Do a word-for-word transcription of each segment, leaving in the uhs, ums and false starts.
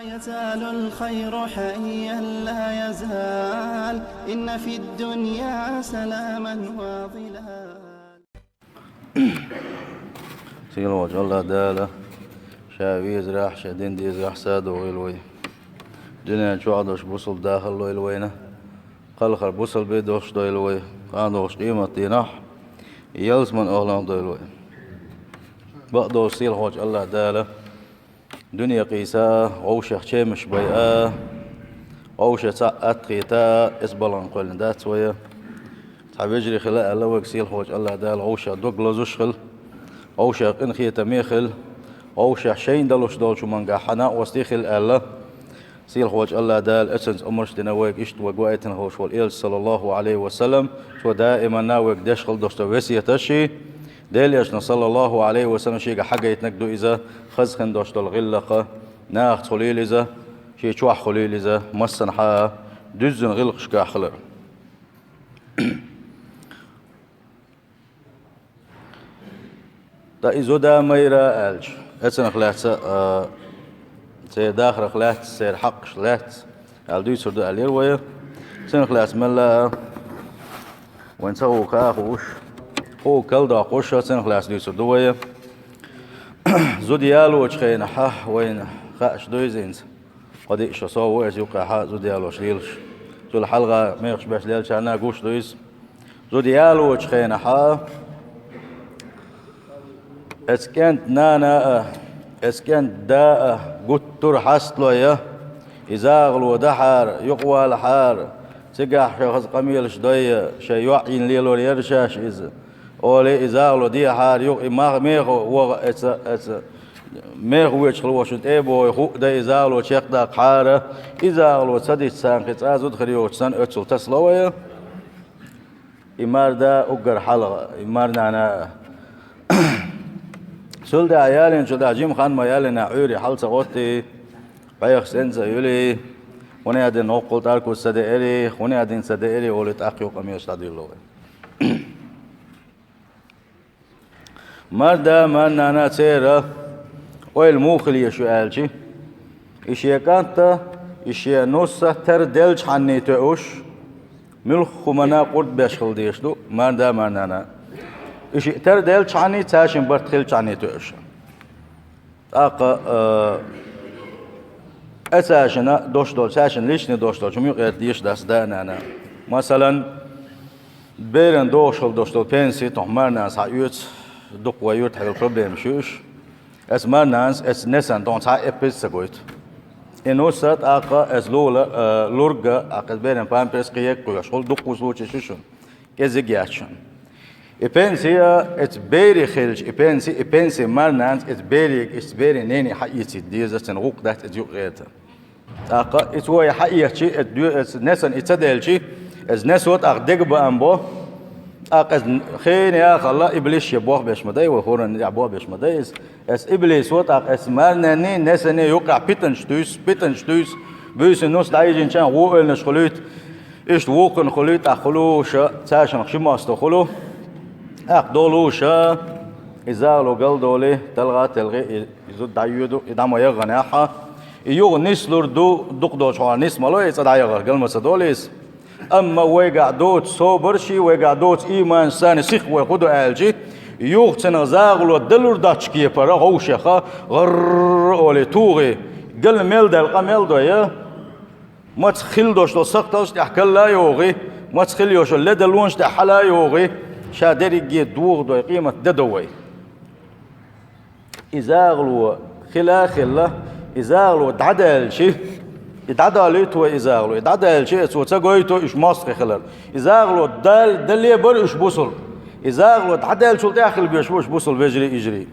يزال الخير حيا لا يزال، إن في الدنيا سلاما وظلال. Сийлахьчу АллахӀ Дала Ша везарехь, Ша дин дезарехь садо гӀийла вай. Дуьнен чохь долуш бусалба дахалла лойла вайна. Кхалхар бусалба долуш дойла вай. Кхана долуш къематдийнахь ялсаман охӀланах дойла вай. Бакъдолуш Сийлахьчу АллахӀ Дала дуьне къийса, вовшех чемаш байа, вовшех цхьаъ атта хета, эс балгӀан кхоьллина дац вай. Цхьа вежарий хила аьлла вайга Сийлахьчу АллахӀ Дала, вовшех дог лозуш хила, вовшех къинхетаме хила, вовшех шайна далуш долчу мангахь хьан накъостий хила аьлла. Сийлахьчу АллахӀ Дала эцанца омраш дина вайга, иштта вайга ваийтина ховш волу Элча, саллаллаху Ӏалайхи ва саллам, цо даиманна вайга деш хила долуш долу весеташ ши. Делан Элчано, саллаллаху Ӏалайхи ва саллам, шега хьагайтинарг ду иза, хаза хин долуш долу гӀиллакха, нахаца хуьлийла иза, шен чохь хуьлийла иза, массанхьа дуьззина гӀиллакхашкахь хилар. Ткъа и зуда майра аьлча, эцанах лаьцна, а, церан дахарх лаьцна, церан хьакъаш лаьцна аьлла дуьйцур ду аьллера вай. Цунах лаьцна мел а вайн ца гӀуллакх а хууш, хӀу калдоккхуш, цунах лаьцна дуьйцур ду вай. Зуда ялочу хенахь вайна хууш ду иза хӀинца. Кхо-диъ шо сов ву иза юккъехь зуда ялош лелаш. Цул хьалха мехаш беш леллачарна гуш ду иза. Зуда ялочу хенахь эцу кӀентан нана а, эцу кӀентан да а гуттар а хьасталой, и загӀало дахьара, юкъавалахьара, цигахь шайн хаза къамелаш дой, шайн йоӀ йина лелор яра шаьш иза. Олий, и загӀало дехьара, юха и мах-, меха вогӀу эца, эца меха вочух лошун тӀе а бохуй, хӀу а дай, и загӀало чекхдаккхахьара, и загӀало ца дича санна, кхин цкъа зуда хир йоцуш санна, оццул тасало вай. И марда уггар хьалха, и марнана а. Цул тӀаьхьа ялийначул тӀаьхьа жима хан ма ялийна, Ӏуьйре хьал ца гӀоттий, бӀеха стенца а юлий, хӀунда аьлла дина гӀоккхул тӀаркуз ца деарий, хӀунда аьлла дина ца деарий, олий, тӀаккха юха къамелаш дӀадуьйлало вай. Марда, марнана церан ойла муха хила еза аьлча, и шен кӀант а, и шен нус а тера делчхьанний тоьуш, муьлхха хӀуманна къурд беш хила дезаш ду марда, марнана. И шиъ тера делчхьанний цаьршинна барт хилчхьанний тоьуш. ТӀаккха, а, цаьршинна дош долчу, цаьршинна личный дош долчу хӀума юкъа гӀерта дезаш дац да а, нана а. Масалан, беран дохуш хила долуш долу пенси тхуна марнанас схьаоьцу, дукха вай юьртахь йолу проблемаш ю уьш. Эцу марнанас, эцу несана тхуна цхьа а эппиз а ца гойту. И нус а тӀаккха эцу лула, а, лург а, тӀаккха эцу беран памперс кхин а кхоьхьуш хуьлу, дуккха случайш ю шуна. КӀезиг яц шуна. И пенси а, эцу бере хилча, и пенси, и пенси марнанас эцу бере, эцу беран нене схьаэцийта деза, цуьнан гӀуллакх дац иза юкъа гӀерта. ТӀаккха иза вай схьаэцчи, эцу доь-, эцу несана и ца делчи, эцу несо тӀаккха дегабаам бо, тӀаккха эцу хенан яхалла иблис шен бох беш ма дай, вай хӀоранна тӀехь бох беш ма дай иза. Эцу иблисо тӀаккха эцу марнанний, несанний юккъехь питанаш туьйсу, питанаш туьйсу, буьйсанна нус дӀайижинчарна вон ойланаш хуьлуьйту, иштта вукхунна хуьлуьйту, тӀаккха хуьлуша, цаьршиннах ши мостагӀа хуьлу, тӀаккха долуша, и загӀало галдолий, талха а телхий, и, и зуда дӀайоьду, и дӀа ма яхханехь а, и юха нислур ду, дукха долчу хьолахь нис ма ло, и цкъа дӀаяхарх гал ма ца долу иза. Амма вайгахь доцу собарш а, вайгахь доцу ийманаш а, царна сих вай хӀун ду аьлчи, юха цунах загӀало далур доцчу кепара, гӀовшеха, гӀарр олий, тухий, гал мел даьлла къамел дой, маца хила долуш долу сакхталш тӀехь калла а йогӀий, маца хила йолуш йолу ледарлонаш тӀехь хьала а йогӀий, ша дерриге а дохадой, къемат де до вай. И загӀало хила а хилла, и загӀало дӀадаьлчи, и дӀадалуьйту вай и загӀало, и дӀадаьлчи, цо ца гойту уьш мостагӀий хилар. И загӀало дал-, дале а бара уьш бусул. И загӀало дӀадаьллачул тӀаьхьа хила безаш бу уьш бусул вежарий, йижарий.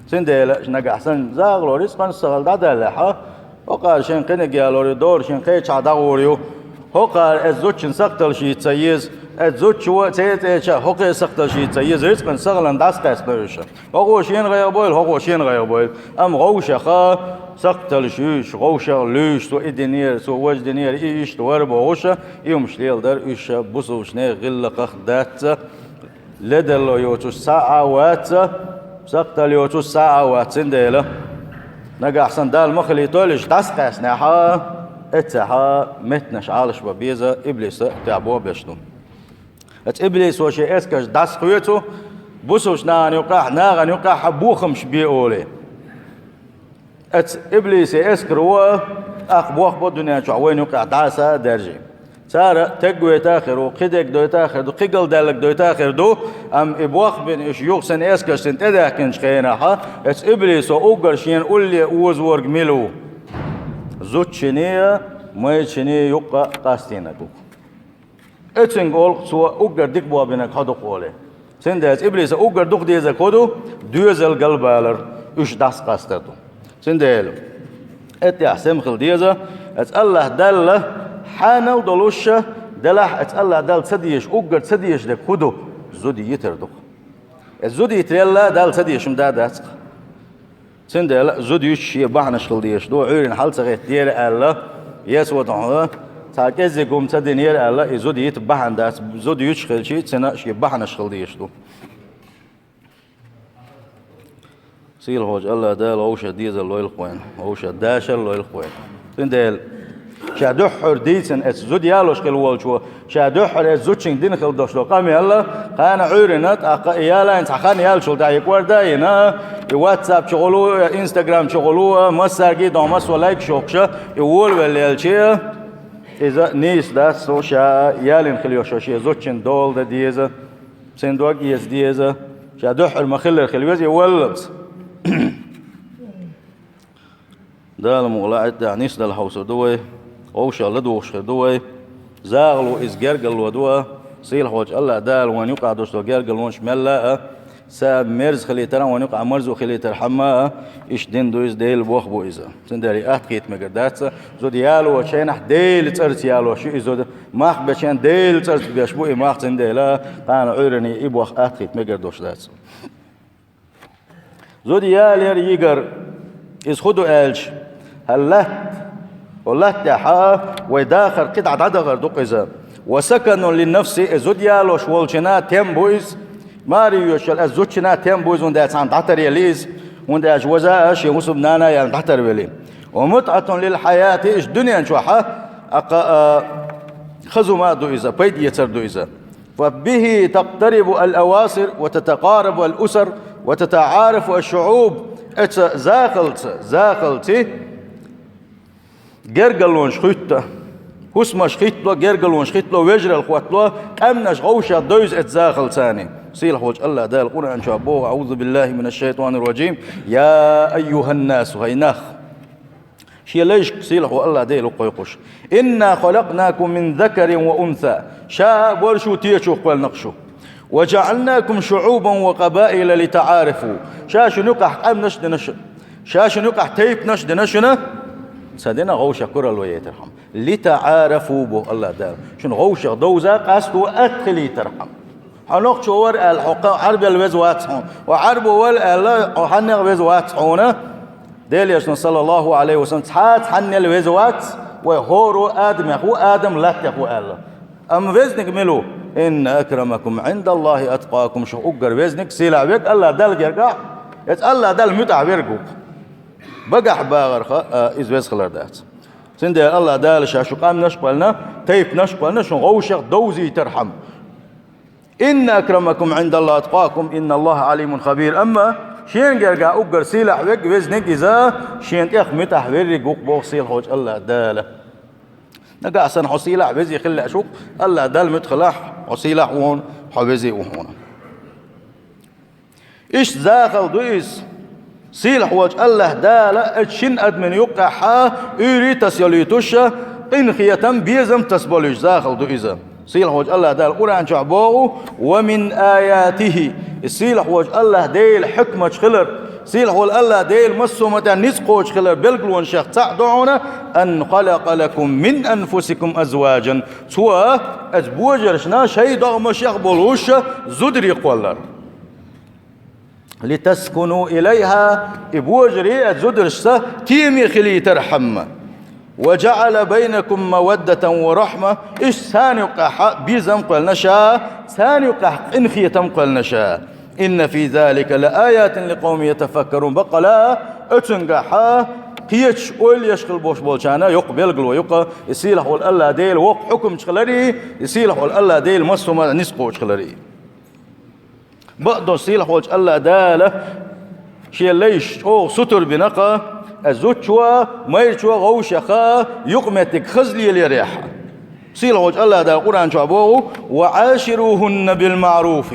Цундела нагахь санна загӀало рицкъан сахал дӀадаьллехь, хӀокхара шен кхиниг ялор ю, дора шен кхечахь дӀагӀур ю. ХӀокхара эцу зудчун сакхталш йийца ца еза, эцу зудчо церан цӀеча хӀокхе сакхталш йийца ца еза, рицкъан сахалан дӀасакхаьчна уьш. ХӀокхо шена гӀайгӀа бойла, хӀокхо шена гӀайгӀа бойла. Амма гӀовшаха сакхталш юьйш, гӀовшах луьйш, цо и динера, цо важа динера, и иштта вара бохуша, и хӀумаш леладар уьш бусулбанех гӀиллакхах дац. Ледарло йоцуш цхьа а вац, сакхтал йоцуш цхьа а вац, цундела Нагахь санна Дала ма хилийтойла, уьш дӀасакъаьстинехь, эццехь меттанаш Ӏалашбан беза, иблиса тӀехь бохбеш ду. Эцу иблисо шен эскарш дӀасакхоьцу, бусалба нахана юкъахь, нахана юкъахь бохамаш бе олий. Эцу иблисан эскаро тӀаккха бохбо дуьнен чохь вайна юкъахь дӀаса а даьржий. Цара тегвайта а хир ву, кхидерг дойта а хир ду, кхин галдаьлларг дойта а хир ду, амма и бохбина уьш юха санна эскаршна тӀедаьхкинчу хенахь, эцу иблисо уггар шена улле озорг мила ву? Зудчунний, майрачунний юккъе къастийнарг ву. Оцуьнга олу цо уггар дика бохбинарг хьо ду-кх олий. Цундела иблисан уггар дукха дезарг хӀун ду? Доьзал галбалар, уьш дӀасакъастар ду. Цундела, эттехь сема хила деза, эцу АллахӀ Далла хьанал долуш а делахь, эцу АллахӀ Далла ца дезаш, уггар ца дезаш дерг хӀун ду? Зуда йитар ду-кх. Эцу зуда йитарелла Далла ца дезаш хӀума дац-кх. Цундела зуда юьтуш шен бахьанаш хила дезаш ду, Ӏуьйранна хьала ца гӀеттинера аьлла, я цо тхьо цхьа кӀеззиг хӀума ца динера аьлла, и зуда йита бахьана дац, зуда юьтуш хилча, цуьнан шен бахьанаш хила дезаш ду. Сийлахьчу АллахӀ Дала вовшашна дезар лойла-кх вайна, вовшашна дашар лойла-кх вайна. Цундела ша дуьххьара дийцина эцу зуда ялош хилла волчо, ша дуьххьара эцу зудчуьнга дина хила долуш долу къамел, кхана Ӏуьйранна, тӀаккха и ялийна цхьа хан яьллачул тӀаьхьа и кӀордийна, и WhatsApp чухула а, Instagram чухула а, массаьрга а дохьо массо лайкаш йохкуш а, и волавелла елча, иза нийса дац, со ша ялийна хила йолуш йолу шен зудчун дола дан деза, цуьнан дог эца деза, ша дуьххьара ма-хиллара хила веза и валлалц. Дала мукъ лахь, иттехь нисдала хьовсур ду вай, вовшах ладугӀуш хир ду вай. Захало иза гергарло ду а, сийлахьчу АллахӀ Дала вайна юкъахь долуш долу гергарлонаш мелла а, ца мерза хилийтархьама, вайна юкъахь марзо хилийтархьама а, иштта дина ду иза, Делан бохам бу иза. Цундела и атта хийта мегар дац, зуда ялочу хенахь Делан цӀарца ялош ю и зуда, мах бечу хенахь Делан цӀарца беш бу и мах, цундела кхана Ӏуьйранна и бохам атта хийта мегар долуш дац. Зуда ялар, йигар, иза хӀун ду аьлча, хӀара латта, хӀара латта тӀехь вай дахар кхидӀа дӀадахар ду-кх иза. Ва саканун линнафси, и зуда ялош волчунна тем бу иза. Маре йоьшуш йолу эцу зудчунна тем бу иза, хӀунда аьлча цхьаьна дӀатаръяла иза, хӀунда аьлча ваза а шен хӀусам нана а яьлла дӀатарвелла. Ва мутӀатун лилхьаяти, иштта дуьнен чохь а, а, хаза хӀума а ду иза, пайда эцар ду иза. فبه تقترب الأواصر وتتقارب الأسر وتتعارف الشعوب. Эцу захалца, захалца гергарлонаш хӀутту, хӀусамаш хӀиттало, гергарлонаш хӀиттало, вежаралла хӀоттало, къаьмнаш вовшех девза эцу захалца. Сийлахьчу АллахӀ Дала Къуръан чохь боху: أعوذ بالله من الشيطان الرجيم. يا أيها الناس, хӀай нах. Шен лайшка сийлахьчу АллахӀ Дела ву кхойкхуш: إنا خلقناكم من ذكر وأنثى. Ша а, божарш а, тешаш а кхоьллина шу. وجعلناكم شعوبا وقبائل لتعارفوا. Ша шуна юкъахь къаьмнаш а дина шу, ша шуна юкъахь тайпанаш а дина шуна, ца дина вовшех куралла ван яйтархьама. لتعارفوا боху АллахӀ Дала. Шуна вовшех довза, къасто, атта хилийтархьама. Хьо нохчо вара аьлла, хьо кхин Ӏарбел веза вац хьуна. Хьо Ӏарбо вара аьлла, хьо хьаннех веза вац хьуна. Делан Элчано, саллаллаху Ӏалайхи ва саллам, цхьацца хьаннел веза вац, вай хӀора адамех ву, Адам латтех ву аьлла. Амма везниг мила ву? إن أكرمكم عند الله أتقاكم, шух уггар везниг, сийлахь верг АллахӀ Далла гергахь, эцу АллахӀ Далла муьтӀахь верг ву-кх. Багахь багӀарх а, иза веза хилар дац. Цундела АллахӀ Дала ша шу къаьмнаш а кхоьллина, тайпанаш а кхоьллина, шуна вовшех довзийтархьама. إن أكرمكم عند الله أتقاكم إن الله عليم خبير. Амма шена гергахь уггар сийлахь верг, везниг иза, шена тӀех муьтӀахь верриг ву-кх боху сийлахьчу АллахӀ Дала. Нагахь санна хьо сийлахь, веза хила лаьаш ву-кх, АллахӀ Далла муьтӀахь хилахь, хьо сийлахь ву хьуна, хьо веза ву хьуна. Иштта захалла ду иза. Сийлахь волчу АллахӀ Дала оцу шина адамна юккъехь уьйрий тасайолуьйтуш, къинхетам, безам тасаболуьйтуш захалла ду иза. Сийлахь волчу АллахӀ Дала Къуръан чохь боху: ومن آياته. И сийлахь волчу АллахӀ Делан хьукматаш хилар, сийлахь волу АллахӀ Дела массо а маттахь ницкъ кхочуш хилар билгалонех цхьаъ ду хьуна: أن خلق لكم من أنفسكم أزواجا. Цо оцу божаршна шайн догӀмашех болуш зударий кхоллар. لتسكنوا إليها, и божарий а зударшца теме хилийтархьама. وجعل بينكم مودة ورحمة, иштта царна юккъехь безам кхоьллина ша, царна юккъехь къинхетам кхоьллина ша. إن في ذلك لآيات لقوم يتفكرون. Бакъала оцунгахьа кхечу ойла еш хила болуш болчарна йоккха белгало ю-кх, и сийлахь волу АллахӀ Дела воккха хьукмаш хиларе, и сийлахь волу АллахӀ Дела массо а хӀума нисбоцуш хиларе. Бакъдолуш сийлахь волчу АллахӀ Дала шен лайш чӀогӀа сутар бина-кх, а зудчо, майрачо гӀовшаха юкъаметтиг хаза лелорехь. Сийлахь волчу АллахӀ Дала Къуръан чохь боху: «وعاشروهن بالمعروف».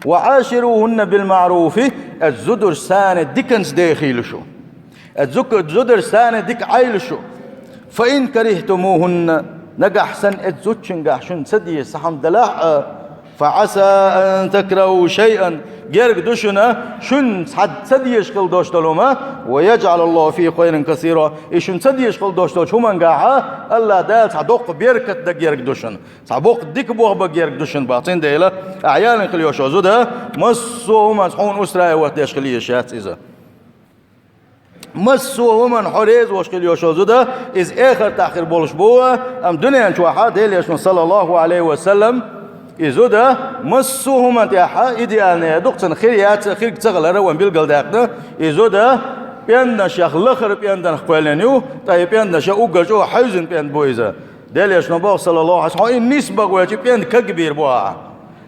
«وعاشروهن بالمعروف», а зударшца диканца дехийла шу. А зук-, зударшца дика Ӏайла шу. «فإن كرهتموهن», нагахь санна а зудчуьнгахь шуна ца дезаш цхьа хӀума делахь а, «فعسى أن تكرهوا شيئا», герга ду шуна, шуна цхьа ца дезаш хила долуш долу хӀума, «ويجعل الله فيه خيرا كثيرا», и шуна ца дезаш хила долуш долчу хӀумангахьа АллахӀ Дала цхьа доккха беркат дан герга ду шуна, цхьа боккха дика бохам бан герга ду шуна боху. Цундела, ахь ялийна хила йолуш йолу зуда массо а хӀуманца хьуна устраивать деш хила езаш яц иза. Массо а хӀуманна хьо реза волуш хила йолуш йолу зуда, иза эхартахь хир болуш бу, амма дуьнен чохьа Делан Элчано, саллаллаху Ӏалайхи ва саллам, и зуда массо а хӀуманна тӀехь идеальный ду-кх, цуьнан хир яц а, хирг ца хилар а вайна билгалдаьккхина, и зуда пӀенданех лахара пӀенданах кхоьллина ю, ткъа и пӀенданаш уггар чӀогӀа хьаьвзина пӀенда бу иза. Делан Элчано боху, саллаллаху Ӏалайхи ва саллам, хьо и нисбан гойчу пӀенда каг бийр бу ахьа.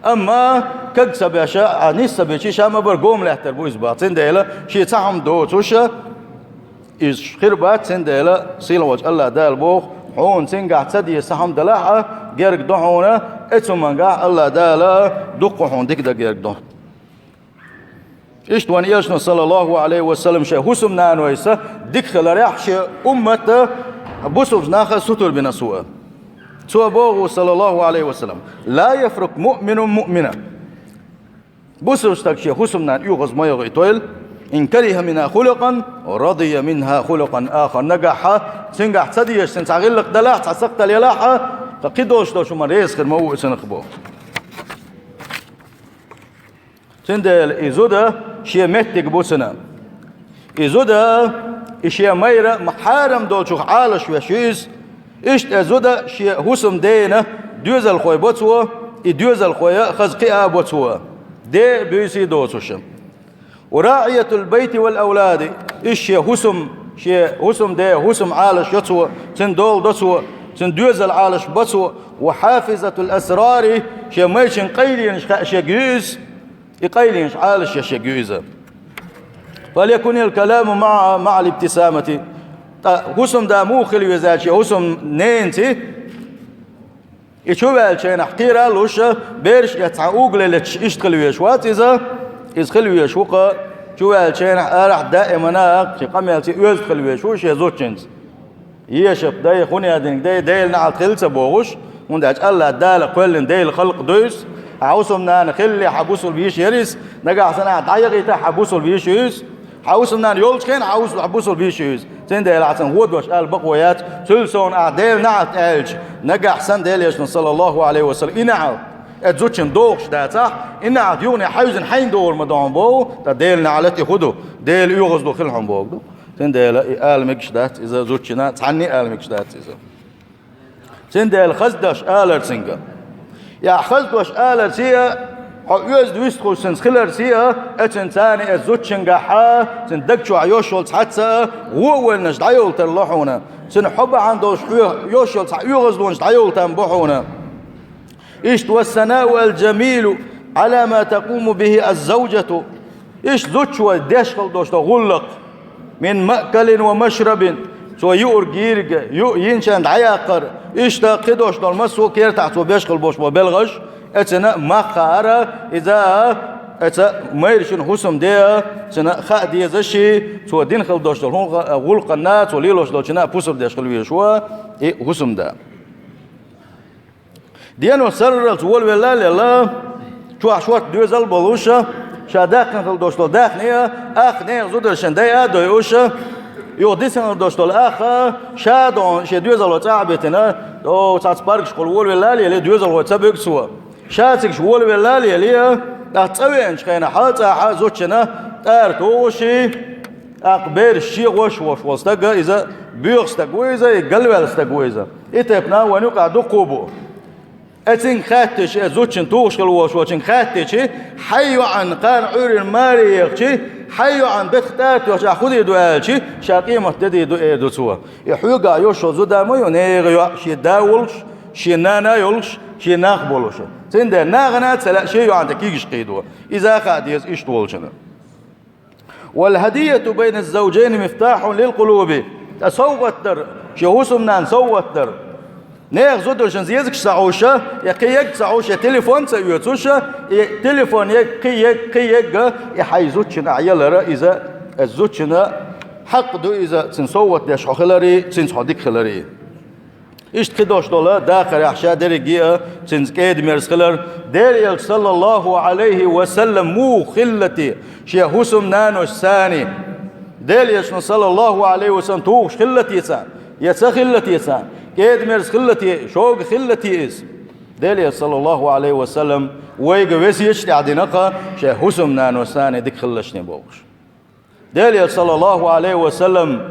Амма каг ца беш а, нис ца бича, ша ма-барра гома лаьттар бу иза боху. Цундела шен цхьа хӀума доцуш, иза хир бац, цундела сийлахь волчу АллахӀ Дала боху, хьуна цуьнгахь ца дезаш цхьа хӀума делахь а, герга ду хьуна, оцу хӀумангахь АллахӀ Дала дуккха хьуна дика дан герга ду. Иштта вайн Элчано, саллаллаху Ӏалайхи ва саллам, шен хӀусамнанойса дика хиларехь, шен уммат а, бусалба нах а сутар бина цо. Цо боху, саллаллаху Ӏалайхи ва саллам: «لا يفرق مؤمن مؤمنا». Бусалба стаг шен хӀусамнана оьгӀаз ма йохуьйтойла: «إن كره منها خلقا رضي منها خلقا آخر». Нагахь цуьнгахь ца дезаш цхьа гӀиллакх делахь, цхьа сакхтал елахь, ткъа кхидолуш долчу хӀуманна реза хир ма ву и цунах боху. Цундела и зуда шен меттиг бу цуьнан. И зуда, и шен майра ма-, хьарам долчух Ӏалаш веш ю иза. Иштта и зуда шен хӀусамдена доьзалхой бо цо, и доьзалхой а хаза кхиа а бо цо. Де а, буьйса а доцуш. «وراعية البيت والأولاد». Иза шен хӀусам, шен хӀусамде, хӀусам Ӏалаш йо цо, цуьнан дола до цо, цуьнан доьзал Ӏалаш бо цо. «وحافظة الأسرار», шен майрачун къайленаш хаа шега ю иза. И къайленаш Ӏалаш еш шега ю иза. «فليكن الكلام معها مع الابتسامة». Ткъа хӀусамда муха хила веза аьлча, хӀусамненца, и чу ваьллачу хенахь кхера а луш, бераш эцна цхьа угла леташ иштта хила везаш вац иза. Иза хила везаш ву-кх, чу ваьллачу хенахь арахь даимана шен къамелца оьзда хила везаш ву шен зудчуьнца. Ешап дай, хӀун яздинарг дай, Делан неӀалт хила ца бохуш, хӀунда аьлча АллахӀ Дала кхоьллина Делан халкъ ду иза. Хьан хӀусамнана хиллехь, хьан бусалба йиша яра иза, нагахь санна ахь дӀаяхийтахь, хьан бусалба йиша ю иза. Хьан хӀусамнана йолчу хенахь хьан бусалба йиша ю иза. Цундела ахь цунна хӀун дош ала бакъо яц, цул совнаха ахь Делан неӀалт аьлча, нагахь санна Делан Элчано, саллаллаху Ӏалайхи ва саллам, и неӀалт, э, зудчун дохуш дацахь, и неӀалт юхане хьаьвзина хьайна догӀур ма ду хьуна боху, ткъа Делан неӀалт и хӀун ду, Дела оьгӀазло хила хьуна боху ду. Цундела и ала мегаш дац иза зудчунна, цхьанна а ала мегаш дац иза. Цундела хаза дош алар цуьнга. Ахь хаза дош аларций а, хьо оьзда вистхуьлуш цуьнца хиларций а, оцуьнца цхьана, оцу зудчуьнгахьа, цуьнан даг чохь йолуш йолу цхьацца а вон а валланаш дӀайовла тарло хьуна. Цуьнан хьо бахьана долуш хьоьга йолуш йолу цхьа оьгӀазлонаш дӀайовла там бо хьуна. Иштта: «والثناء الجميل على ما تقوم به الزوجة». Иштта зудчо деш хила долуш долу гӀуллакх: «من مأكل ومشرب», цо юург-йийриг, юа йинчарна дӀаяккхар, иштта кхидолуш долу массо а кертахь цо беш хила болуш болу белхаш, оцуьнан мах хаар, иза оцу майрачун хӀусамде а, цуьнан хаа дезаш, цо дина хила долуш долу хӀун-, гӀуллакхана, цо лелош долчунна а пусар деш хила везаш ву и хӀусамда. Дено сарралц волавелла а лелла, чохь шорта доьзал а болуш, ша даьккхина хила долуш долу даьхни а, ах нехан зударшна дайа а дойуш, юха дисина хила долуш долу ах а, ша а догӀун шен доьзало цӀахь а битина, о, цхьацца паргашкахула волавелла а лелий, доьзалхой ца буьгу цо. Ша цигахь волавелла а лелий, тӀаккха цӀа веанчу хенахь, цӀахь а зудчунна тӀара тухуш, тӀаккха бераш шен гӀош волуш волу стаг, иза боьха стаг ву иза, и галваьлла стаг ву иза. И тайпана вайн юкъахь дуккха а бу. Э, цуьнга хаьттича, э, зудчун тухуш хилла волчуьнга хаьттича, хьайн йоӀана кхарна Ӏуьйранна маре яхача, хьайн йоӀана бетах тӀаьхьа тоьхча ахь хӀун дийр ду аьлча, ша къемат де дийр ду, эр ду цо. И хьоьгахь йолуш йолу зуда ма ю, нехан йоӀ, шен да волуш, шен нана йолуш, шен нах болуш. Цундела нахана а ца лаьа шен йоӀана тӀе кегаш кхийдо. Иза а хаа деза иштта волчунна. والهدية بين الزوجين مفتاح للقلوب. Ткъа совгӀат дар, шен хӀусамнанна совгӀат дар. Нехан зударшна зезагаш ца хьовша, я кхин ерг ца хьовша, я телефон ца оьцуша, и телефон ерг, кхин ерг, кхин ерг, и хьайн зудчунна ахь ялара иза, иза зудчунна хьакъ ду иза, цунна совгӀат деш хьо хиларе, цуьнца хьо дика хиларе. Иштта кхидолуш долу дахарехь ша дерриге а цуьнца кӀеда-мерза хилар, Делан Элча, саллаллаху Ӏалайхи ва саллам, муха хилла те шен хӀусамнаношца царна? Делан Элчано, саллаллаху Ӏалайхи ва саллам, тухуш хилла те царна, я ца хилла те царна, кӀеда-мерза хилла те, шога хилла те иза? Делан Элча, саллаллаху Ӏалайхи ва саллам, вайга весеташ тӀехь дина-кх, шен хӀусамнаношца царна дика хилалаш бохуш. Делан Элча, саллаллаху Ӏалайхи ва саллам,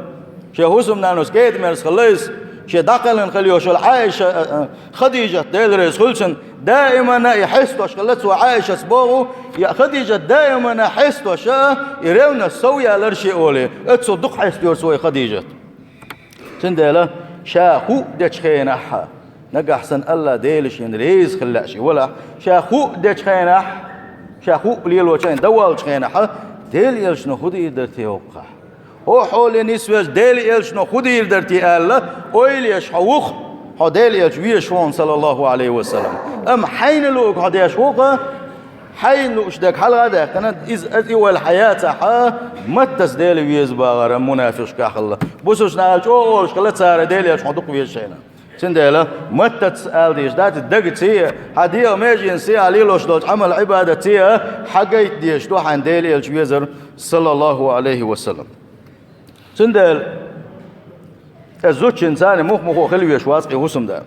шен хӀусамнаношца кӀеда-мерза хилла иза, шен дӀакхелхина хилла йолуш йолу Ӏайша, а, а, Хадижат, Дела реза хуьлда цунна, даимана и хьестош хилла цо Ӏайшас боху, я Хадижат даимана хьестош а, и ревность сов ялара шен олий, оццул дукха хьестайора цо и Хадижат. Цундела ша хӀуъа дечу хенахь, нагахь санна АллахӀ Дела шена реза хила лаьа шен валахь, ша хӀуъа дечу хенахь, ша хӀуъа лелочу хенахь, дан волчу хенахь, Делан Элчано хӀун дийр дара те хӀокхахь? ХӀокху хьоле нисвелча Делан Элчано хӀун дийр дара те аьлла, ойла еш хьо ву-кх, хьо Делан Элча везаш ву хьуна, саллаллаху Ӏалайхи ва саллам. Амма хьайна луург хьо деш ву-кх, хьайна лууш дерг хьалха а даьккхина, иза, иза и вайл хьан яцахь, маттаца Дела веза бахара мунафикъашкахь хилла. Бусулбанаш чӀогӀа олуш хилла цара Делан Элча хьо дукха везачу хенахь. Цундела маттаца ала дезаш дац, дагаций а, хьан дегӀан меженаций а, хьан лелош долчу Ӏамал-Ӏибадатций а хьан гайта дезаш ду хьайна Делан Элча везар, саллаллаху Ӏалайхи ва саллам. Цундела иза зудчунна царна мух-мухо хила везаш вац-кх и хӀусамда.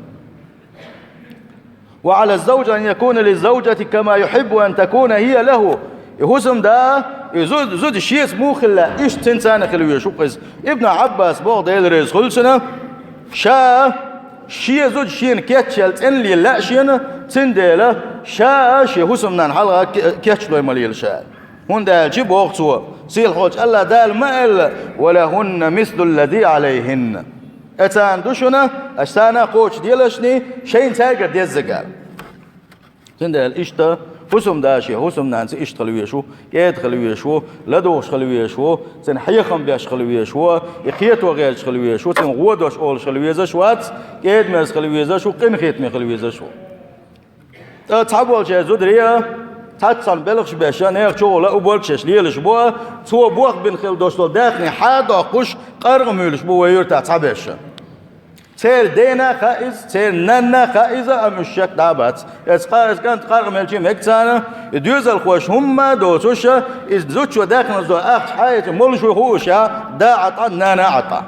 وعلى الزوج أن يكون لزوجته كما يحب أن تكون هي له. И хӀусамда, и зу-, зуда шеца муха хилла, иштта цуьнан царна хила везаш ву-кх иза. Ибн Ӏаббаса боху, Дела реза хуьлда цунна, ша шен зуда шена кечъяла цӀена лела лаьа шена, цундела ша шен хӀусамнанна хьалха ке-, кечлой ма лела ша. ХӀунда аьлча боху цо, сийлахьчу АллахӀ Дала ма аьлла: «ولهن مثل الذي عليهن». Э, царна ду шуна, аша царна кхочушделаш шайна цаьргара деззиг аьлла. Цундела иштта хӀусамда шен хӀусамнанца иштта хила везаш ву, кӀеда хила везаш ву, ладугӀуш хила везаш ву, цуьнан хьехам беш хила везаш ву, и кхето гӀерташ хила везаш ву, цуьнан гӀо дош олуш хила везаш вац, кӀеда-мерза хила везаш ву, къинхетаме хила везаш ву. ТӀаккха цхьаболчеран зударий а, цхьацца цхьана белхаш беш а, нехан чухула уборка еш лелаш бу а, цо бохбина хила долуш долу даьхни хьа а доккхуш, къаркъа муьйлуш бу вайн юьртахь цхьаберш а. Церан дена а хаьа иза, церан нанна а хаьа иза, амма уьш шек дӀа а бац. Эцу къа-, эцу кӀанта къаркъа мелча а мега царна, и доьзалхоша хӀумма а доцуш а, иза зудчо даьккхина долу ахча хьаэца молуш ву хууш а, да Ӏа тӀе, нана а Ӏа тӀе.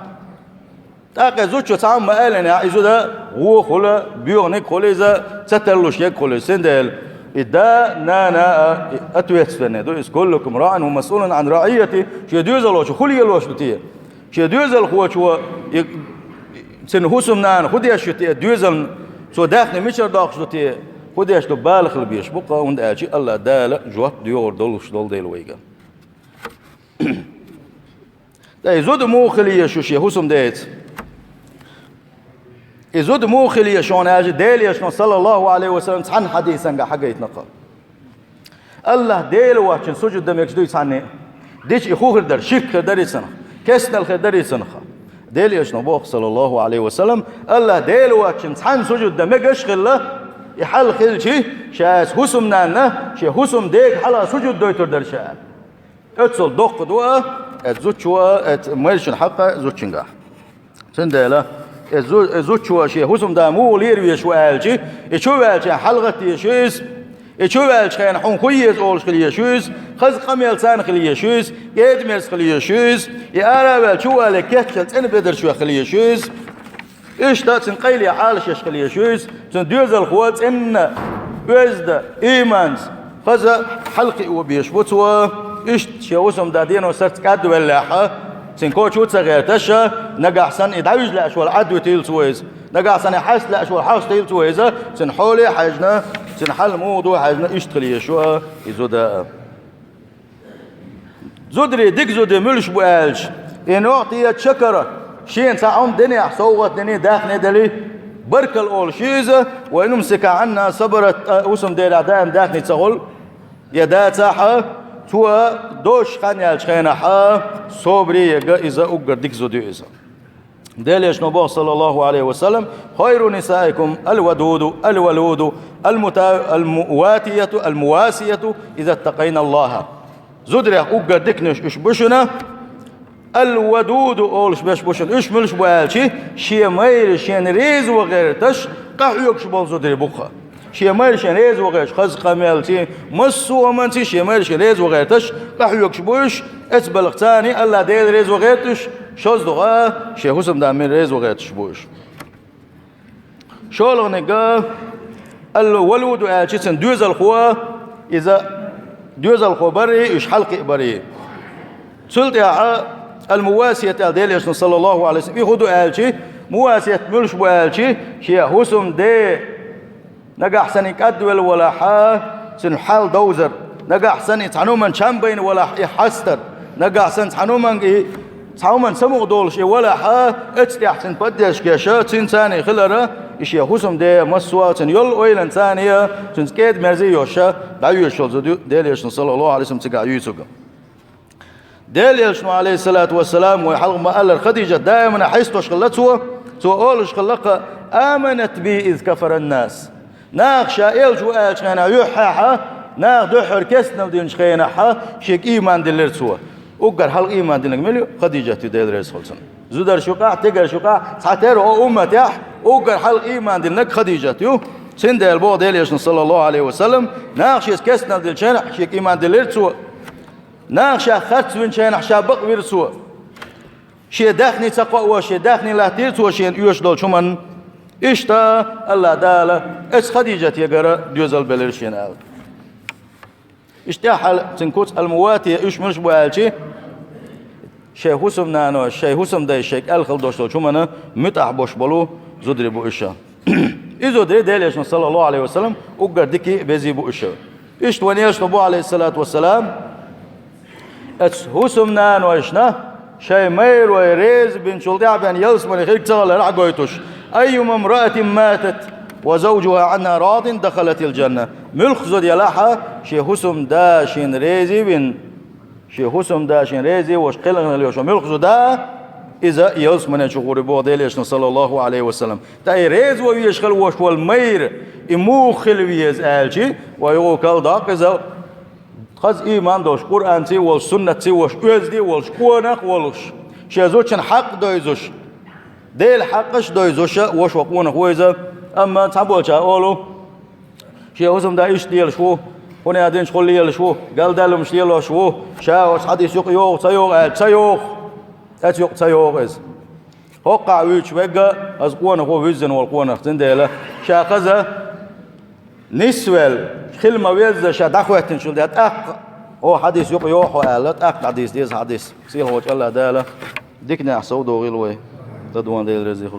ТӀаккха зудчо цхьамма ма аьллинехь, и зуда вон хуьлу, боьханиг хуьлу иза, ца тарлуш ерг хуьлу иза. Цундела и да, нана а, и ответственный ду иза. «كلكم راع ومسؤول عن رعيته». Шен доьзалхочо хӀун лелош ду те? Шен доьзалхочо, и, цуьнан хӀусамнана хӀун деш ю те? Доьзална цо даьхни мичара доккхуш ду те? ХӀун деш ду, бала хила безаш бу-кх, хӀунда аьлча АллахӀ Дала жоп доьхур долуш долу дела вайга. Ткъа и зуда муха хила еза шен хӀусамдеца? И зуда муха хила еза шуна аьлча, Делан Элчано, саллаллаху Ӏалайхи ва саллам, цхьана хьадисангахь хьагайтина-кх. АллахӀ Дела воцчунна сужуд дан мегаш дуй цхьанне? Дича и хӀун хир дара? Ширк хир дарий цунах? Кестнал хир дарий цунах? Делан Элчано боху, саллаллаху Ӏалайхи ва саллам, АллахӀ Дела воцчунна цхьанна сужуд дан мегаш а хилла, и хьал хилча, ша эцу хӀусамнанна шен хӀусамдега хьалха сужуд дойтур дара ша аьлла. Оццул доккха ду а, оцу зудчо а, оцу майрачун хьакъ а зудчуьнгахь. Цундела, и зу-, и зудчо шен хӀусамда муха лера везаш ву аьлча, и чу ваьлча хьалагӀатта езаш ю иза, и чу ваьллачу хенахь хьуна хӀун еза олуш хила езаш ю иза, хаза къамел царна хила езаш ю иза, кӀеда-мерза хила езаш ю иза, и ара а ваьлла чу вале кечъяла цӀена бедарш веха хила езаш ю иза. Иштта цуьнан къайле Ӏалашъеш хила езаш ю иза, цуьнан доьзалхо цӀена, оьзда, ийманца, хаза хьалакхио безаш бу цо. Иштта шен хӀусамда дено сарца кӀадвеллехь, цуьнан коча а ца гӀерташ, нагахь санна и дӀавижа лаьаш волу Ӏад витийла цо иза. Нагахь санна хьаста лаьаш вара хьаста хилла цо иза, цуьнан хьоле а хьаьжна, цуьнан хьал муха ду а хьаьжна, иштта хила езаш ю иза зуда а. Зударий, дика зуда муьлш бу аьлча, и нугӀти я чакара, шена цхьа хӀума динехь, совгӀат дини, даьхни дали, баркалла олуш ю иза, ва ин умсика Ӏанна сабарат, ткъа хӀусамдерехь даим даьхни ца хуьлу, я дацахь а, цо дозуш хан яьллачу хенахь а собаре яга иза, уггар дика зуда ю иза. Делан Элчано боху, саллаллаху алейхи ва саллям: «Хайру нисаикум аль-вадуду, аль-валуду, аль-мута-, аль-муватияту, аль-мувасияту, иза ттакъайна Аллаха». Зударех уггар диканаш уьш бу шуна, аль-вадуду олуш беш бу шуна. Уьш муьлш бу аьлчи, шен майра шена реза ван гӀерташ, къахьоьгуш болу зударий бу-кха. Шен майра шен реза ван гӀерташ, хаза къамелций, массо а хӀуманций шен майра шен реза ван гӀерташ, къахьоьгуш бу уьш, эцбалх царний Алла Дела реза ван гӀерта уьш, шозза догӀа шен хӀусамда мел реза ван гӀерташ бу уьш. ШолгӀаниг, аль-валуду аьлчи цуьнан доьзалхо, иза доьзалхо барий, уьш хьалакхиа барий. Цул тӀаьхьа аль-мувасият аьлла Делан Элчано, саллаллаху алейхи ва саллям, и хӀун ду аьлчи, мувасият муьлш бу аьлчи, шен хӀусамде нагахь санна и кӀадвелла валахьа, цуьнан хьал довзар, нагахь санна и цхьана хӀуманна чам байна валахь, и хьастар, нагахь санна цхьана хӀуманга и, цхьа хӀуманна самукъа долуш и валахьа, эццу тӀехь цуьнан поддержка еш, цуьнан царний хилар, и шен хӀусамде массо а цуьнан йолу ойланца царний, цуьнца кӀеда-мерза йош, дӀайоьшуш йолу зуда ю Делан Элчано, саллаллаху алейхи ва саллям, цигахь юьйцург. Делан Элчано, алейхиссалату вассалам, вай хьалха ма-аллара, Хадижат даимана хьесташ хилла цо, цо олуш хилла-кха: «Аманат би из кафаран нас». Наха ша элча ву аьллачу хенахь юьххьехьа, наха дуьххьара кестнал динчу хенахьа, шега ийман диллира цо. Уггар хьалха ийман динарг мила ю? Хадижат ю, Дела реза хуьлда цунна. Зударш юкъахь, тигарш юкъахь, цхьатерра хӀокху умматехь уггар хьалха ийман динарг Хадижат ю. Цундела боху Делан Элчано, саллаллаху алейхи ва саллям, наха шеца кестнал динчу хенахь, шега ийман диллира цо. Наха ша харц винчу хенахь, ша бакъвира цо. Шен даьхни ца кхоош, шен даьхни латтийра цо шена оьшуш долчу хӀуманна. Иштта Алла Дала эцу Хадижат ягара доьзал белира шена аьлла. Иштта тӀаьххьара цуьнан куц аль-мувати, уьш муьлш бу аьлчи, шайн хӀусамнаной, шайн хӀусамдай шайн кӀел хила долуш долчу хӀуманна муьтӀахь болуш болу зударий бу уьш. И зударий Делан Элчано, саллаллаху алейхи ва саллям, уггар дикий а, везий бу уьш. Иштта вайн Элчано боху, алейхиссалату вассалам, эцу хӀусамнанойшна шайн майрой реза бинчул тӀаьхьа бен ялсамане хирг ца хиларх гойтуш: «Айюма мраатин матат ва завджуха анха радин дахалатил джанна». Муьлхха зуда ялахьа, шен хӀусамда шена реза вина, шен хӀусамда шена реза волуш кхелхина йолуш муьлхха зуда, иза ялсамане чу гӀур ю боху Делан Элчано, саллаллаху алейхи ва саллям. Ткъа и реза ван везаш хила волуш волу майра, и муха хила веза аьлчи, вай юкъа калдоккху иза, хаза ийман долуш, Къуръанций волуш, суннатций волуш, оьзда волуш, къонах волуш, шен зудчун хьакъ дойзуш, Делан хьакъаш дойзуш а волуш ван къонах ву иза. Амма цхьаболчара олу: «Шен хӀусамда иштта лелаш ву, хӀун а динчу хуьлу лелаш ву, галдаьллумаш лелош ву, ша оцу хьадис юкъа йогӀу, ца йогӀу», аьлла, ца йогӀу. Эцу юкъа ца йогӀу иза. ХӀоккхахь вуьйцуш верг а, аса къонах ву, вуьззина волу къонах, цундела ша хаза нисвелла, хила ма-веззара ша дӀахӀоьттинчул тӀаьхьа тӀаккха, хӀокху хьадис юкъа йогӀу хьо аьлла, тӀаккха дӀадийца деза хьадис. Сийлахьчу Алла Дала диканехь совдохийла вай. ЛадогӀа Дела реза хуьлда.